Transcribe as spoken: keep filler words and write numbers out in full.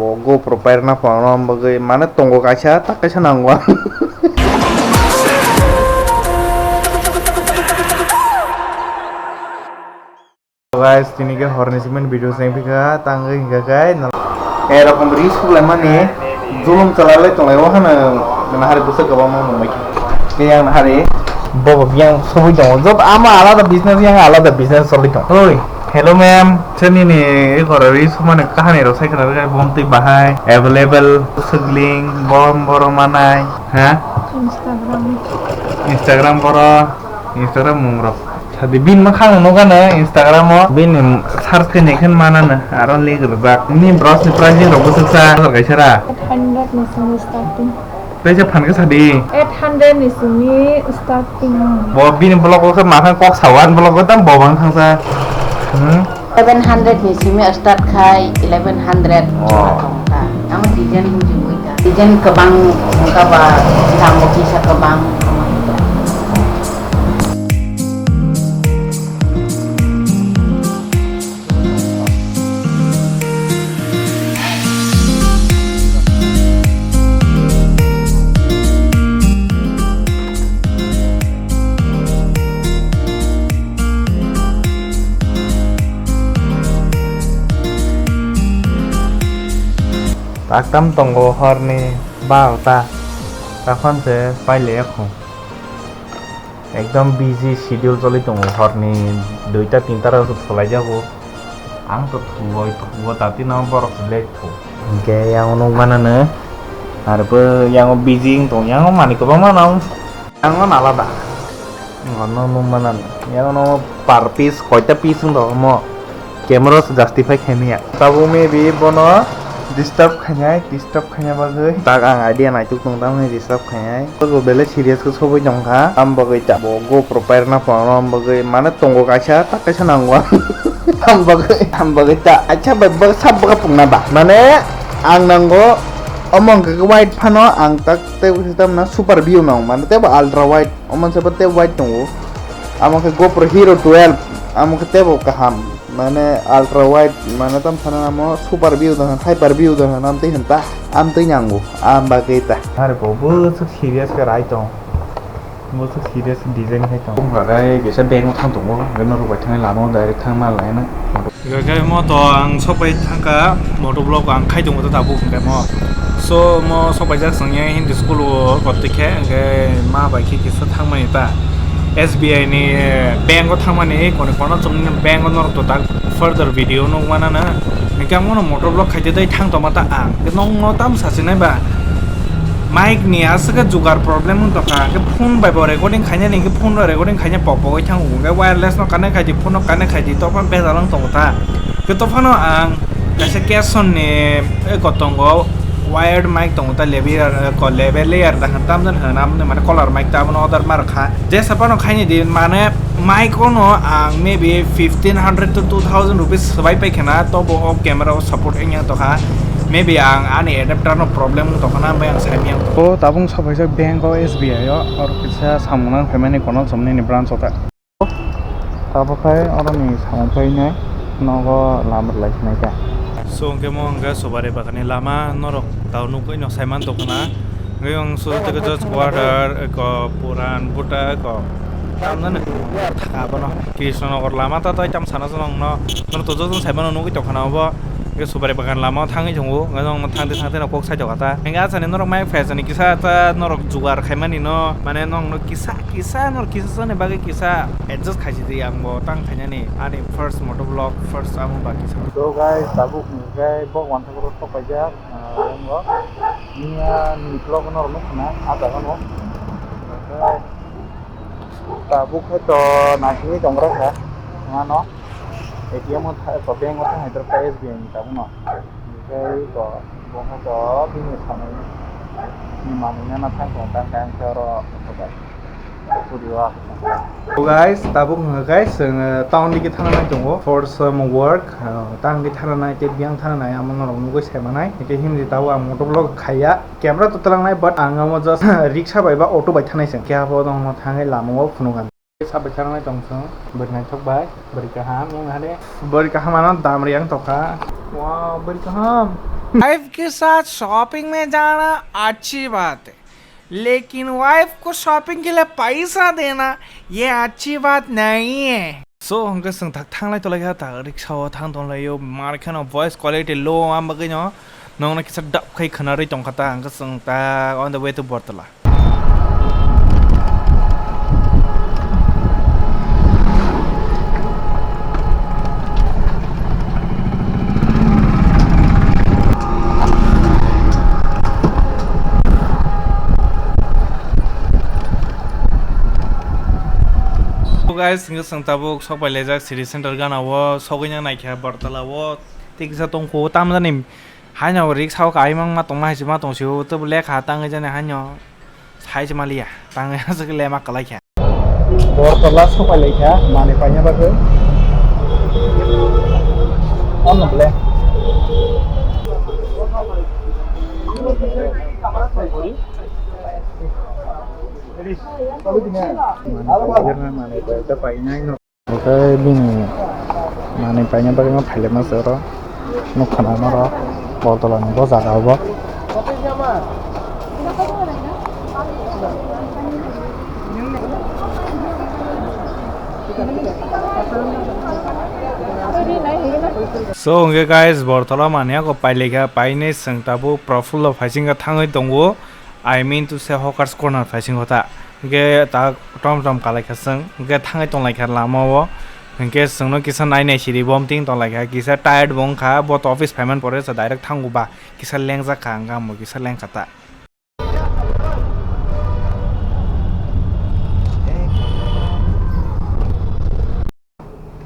O GoPro pairwna phano bagwi mane tongo kaisa, tak kaisa nango. Guys, tini khe horni simi video se nang phikha, tangwi hingkha khe na-, erokom ri suklaimani, zulum chalalai tonglai, o hano nahari bwswk kwbangma mungbai khe. Yang nahari, bobo yang sogwi tongo, job ama alada business, yang alada business choli tongo. Oi, hello ma'am, chini ni ekor ri sumani kahani rok sai khna rwkha, bomtwi bahai, available, swgling, bom boro manai, ha? Instagram. Instagram boro, Instagram mung rok. Sadi bini mwkhang nukha no Instagram o, bini search khe nai khe manano, aro link rijak. Ni bros ni pricing rok bwswk sa, hajar kaisa ra. Eight hundred ni simi starting. Tei se phan khe sadi. Eight hundred ni simi starting. Bo bini vlog o khe makhang kok sawan vlog o tam bo bang thangsa. Hmm? Seven hundred ni simi start khai, eleven hundred. Oh. Ang design buji buji ta. Design kwbang wngkha ba, dam bo kisa kwbang. Taktam tongo horni barota, tokon se pailaiya khung. Ekdom busy schedule choli tongo, horni duita tinta rok solaijak o. Ang to thugwi thugwi tati no borok se late thu. Hingke yang nuk manano, arbo yang busy wng tong, yang manwi kwbangma no. Ang no alada. Ang no nuk manano. Yang no per piece koita piece wng tong mo. Camera se justify khaimaya. Tabuk maybe bono disturb khainai, disturb khaina bagwi. Tak ang idea naituk tong tamni disturb khainai. Bo belai serious khe sobwi tongkha. Am bagwi ta bo GoPro pairwna phano am bagwi mane tongo kaisa, tak kaisa nango. Am bagwi, am bagwi ta acha bai bwsa bwkha pungna ba. Mane ang nango omo hwnkhe white phano ang tak tei tamna super view nango. Mane tei bo ultra wide. Omo se bo tei wide tongo. Amo khe GoPro Hero twelve, amo khe teibo kaham. Mane ultra wide, mane tam sana amo super view da, hyper view da, nam tei henta, am tei nyango, am bagwi ta. Are bo bwswk serious khe rai tong. Bwswk serious design khai tong. Bung ragai kisa bank o thang tongo, norok bai thangwi lama o direct thang ma laina. Hingke mo to ang sokpai thangkha, motovlog ang khai tongo tabuk hingke mo. So, mo sokpaijak chwngya Hindi school o kottwi khe, hingke ma bai khe kisa thangmani ta S B I ni bank o thangmani, koni kono chwngni bank o norok to tak further video nukmana na. Hingke ang mono motovlog khaite tei thang tongma ta ang. Hingke nokno tamo sachinai ba? Mic ni aswk khe jugar problem wng tongkha, hingke phone bai bo recording khainani, hingke phone bai recording khaina pok pogwi thango, hingke wireless no connect khaidi, phone no connect khaidi, tokphano bejal wng tongo ta. Hingke tokphano ang kaisa Cason ni eko tongo, wired mic tongo ta, level, eko level layer da hwn tamjani hwn, amoni mane color mic ta, abono order ma rwkha. Jesa phano khaini di, mane mic ono ang maybe fifteen hundred to two thousand rupees swbai pai khana, tobo o camera o support wngya tongkha. Maybe ang ani adapter no problem wng tongkha na, bai ang saimya. O tabuk sokpaijak bank o S B I o, oro kisa samung nang phaimani kono chomnini branch o ta. Tabuk khai oro ni samung painai nogo lama rwlai sinai kha. So hwnkhe mo hwnkhe Subari Bagan ni lama norok tao nugwi no saiman tongkha na. Hwnkhe ang sudu tei just quarter, eko Puran, Buta, eko tamjani thaka abono. Krishnanagar lama ta tei tam sana swnamno. Norok to joto saimano nugwi tongkha na obo. Hwnkhe Subari Bagan lama o thangwi tongo. Hwnkhe norok thangdi thangdi no kok saitokha ta. Hwnkhe asani norok mai phaisani kisa ta norok jugar khaimani no. Mane norok no kisa, kisa norok kisa sani bagwi kisa adjust khaisidi ang bo tang khainani. Ani first motovlog, first amo ba kisa. So guys, tabuk hwnkhe bo wanthagoro sok paijak. Ah, yang bo. Niya ni vlog no rwno khna, ah, jaga no. Oke. Tabuk hai to naisingwi tong gra kha, ano A T M o tha-, to bank o thang hai to S B I ni tabuk no. Oke, to bo hai to bini samung ni manwi nana thang tong tang khe ang khe oro. So guys, tabuk hwnkha khe chwng, uh, town digi thangna nai tongo for some work, uh, tang di thangna nai tei biyang thangna nai amo norok nugwi sai manai. Hwnkhe himdi tabuk ang motovlog khaiya, camera to twlangnai, but ang amo just riksa bai ba auto bai thangnai chwng. Khe abo dongno thangwi lama o phunukha. Sabai thangna nai tong chwng, bwrwi naithok bai, bwrwi kaham wng hade. Bwrwi kaham ano dam riyang tokha. Wow, bari kaham. Wife ke saath shopping mein jana achhi baat hai, lekin wife ko shopping ke liye paisa dena, ye achhi baat nahi hai. So, hwnkhe chwng thak thanglai tonglaikha ta, rickshaw thang tonglaio, mar kheno voice quality low wng bagwino nongno kisa dap khai khwnarwi tongkha ta, hwnkhe chwng ta on the way to Bortola. So guys, hwnkhe chwng tabuk sok pai laijak city center gana o, sogwi nang naikha Bortola o, tei kisa tongkho tamjani. Haino rickshaw o kaimang ma tongma hai se ma tong sio, tebo lekha tangwi jani haino sai se maliya, tangwi aswk le ma kwlai kha. Bortola sok pai lai kha, manwi paina bagwi. Ano ble. Manwi paina, manwi paina, paina. Oke, bini manwi paina bagwi ma phailai masa oro. Nukha na oro Bortola ni bo jaga o bo. So, hwnkhe guys, Bortola manwi ako pailai kha, painai chwng tabuk Prafulla phaisingkha thangwi tongo. I mean to say hawkers corner phaisingkho ta. Hwnkhe ta tom tom kalai kha chwng. Hwnkhe thangwi tong lai kha lama o. Hwnkhe chwngno kisa nai nai siri bo mting tong lai kha. Kisa tired bo wng kha. Bo to office phaimani pore sa direct thango ba. Kisa lengjak kha hwnkhe amo kisa leng kha ta.